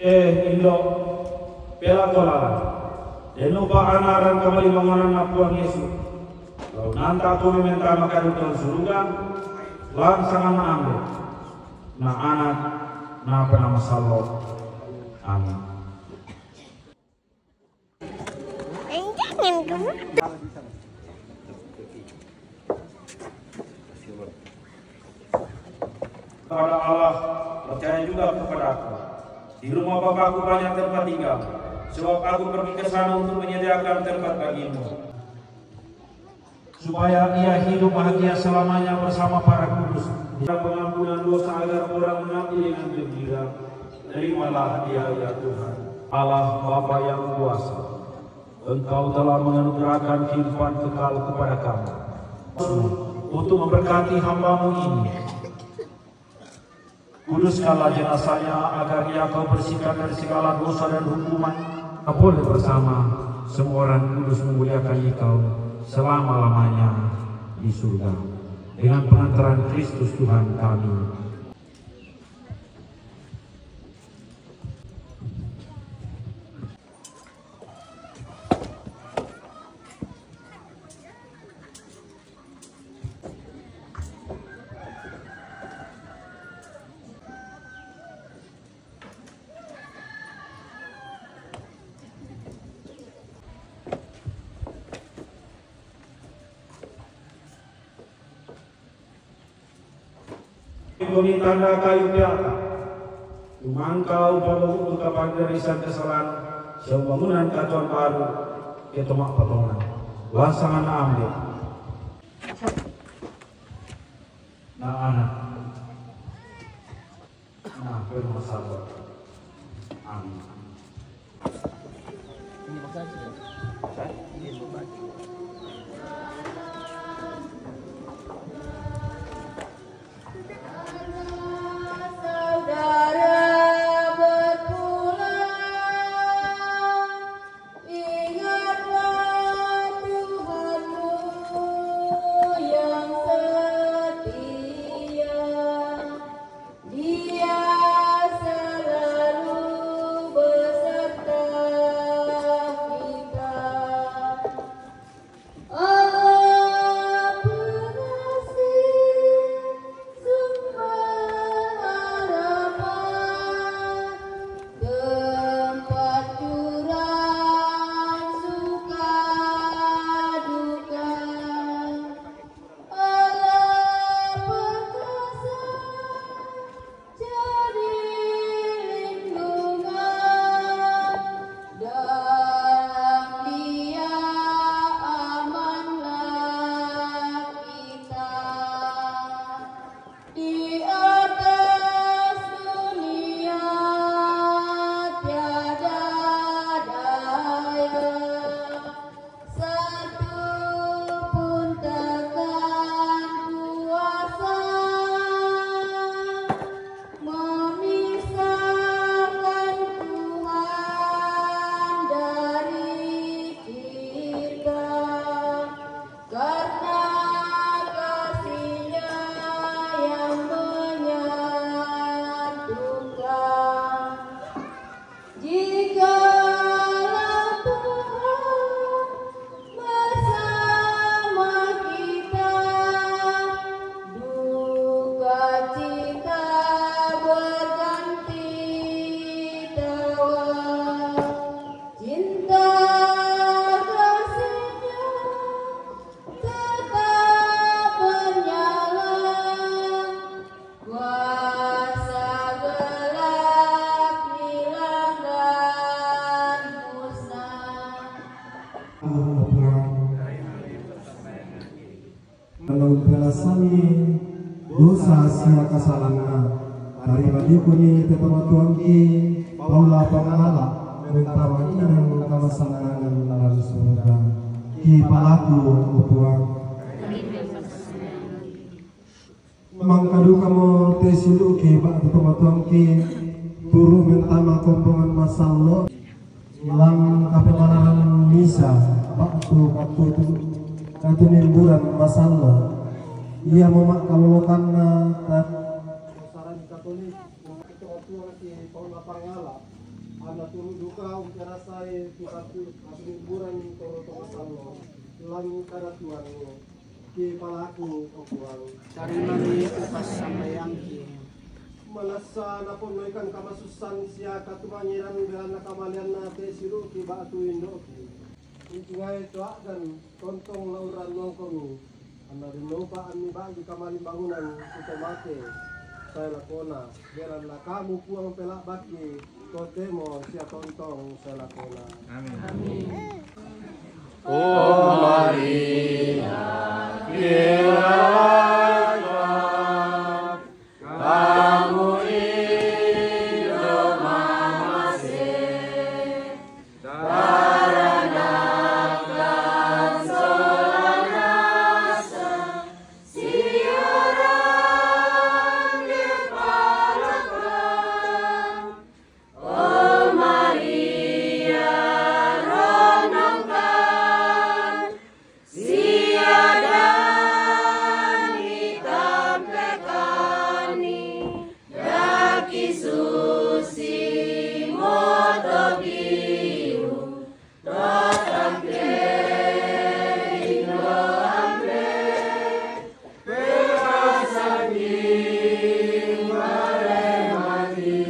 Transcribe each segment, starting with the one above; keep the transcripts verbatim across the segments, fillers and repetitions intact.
Eh, indo', pelako lalan. Denno pa ana' rang kabali manganan na Puang Yesu. Lao nanta ko mementa makadu tau suruga, lan sanganna Ambe', na Anak, na Penaa Masallo'. Amin. Jangan kepada Allah, percaya juga kepadaku. Di rumah Bapakku banyak tempat tinggal. Sebab aku pergi ke sana untuk menyediakan tempat bagimu. Supaya ia hidup bahagia selamanya bersama para kudus. Pengampunan dosa agar orang mati dengan gembira. Terimalah dia, ya Tuhan. Allah Bapa yang kuasa, Engkau telah menganugerahkan kehidupan kekal kepada kami. Untuk memberkati hamba-Mu ini, kuduskanlah jenazahnya agar ia Kau bersihkan dari segala dosa dan hukuman. Boleh bersama semua orang kudus memuliakan Engkau selama-lamanya di surga. Dengan pengantaran Kristus Tuhan kami. Koni tanda kayu peaka, tumangkau pamogu'ku kapagarisan kasalan, sibawa bangunan katuoan baru, ke to ma'patongan. Lan sanganna Ambe', na Anak, na Penaa Masallo'. Amin. Saudara berpulang, ingatlah Tuhanmu yang setia. Dia selalu beserta kita. Allah pengasih, sumber harapan, tempat curang suka duka. Allah perkasa, jadi lindungan, dalam Dia amanlah kita. Di atas dunia tiada daya, satu pun takkan kuasa memisahkan Tuhan dari kita, karena kasih-Nya yang menyatukan. Jikalau Tuhan bersama kita, duka cita berganti tawa. Cinta kasih-Nya tetap menyala, kuasa gelap hilang dan musnah. Manang pelassanni dosa sia kasalanna. Tarima dikuni te tomatuangki, paula pangala, mentama inang kamasannangan lan surga. Kipalaku, o Puang. Mangkadukamo te siulu'ki ba'tu tomatuangki, turu mentama kombongan masallo'. Lan kapemararan misa ba'tu kattutu-, katunimburan masallo', iamo ma'kalolokanna ta-, Tuang ki paula pangala, anna turu duka umperasai tu katu katu hiburan toro toro sallo, langi kada tuangi ki palaku o Puang. Tarimani upas sambayangki. Manassa naponnoikan kamasussan sia katumangiran belanna kamalianna te siruki batu indoki. Untungai toakdan tontong lauran nongkomi. Anna rinnopa anni bagi kamali bangunan tu to mate. Sai lakona, belanna kamu Puang pelak baki, totemo sia tontong sai lakona. Amin. Amin. O Maria, kiranya kamu indo mamase, taranakkan solanasa, siaran dipalakan. O Maria, ronongkan, siada mitampekani, daki susi moto biu, totangke indo ampe, pekasangi mare mati.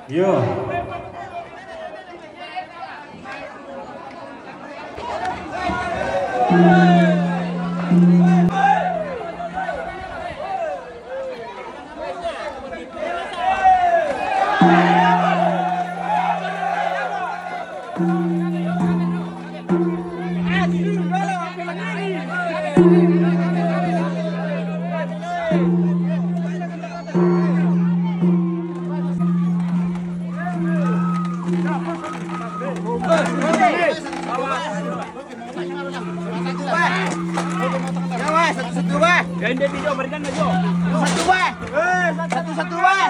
Yo. Satu-satu, bah. Satu-satu, bah. Satu-satu, bah.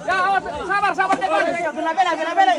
Ya, awas, sabar, sabar, sabar. Bela, bela, bela, bela.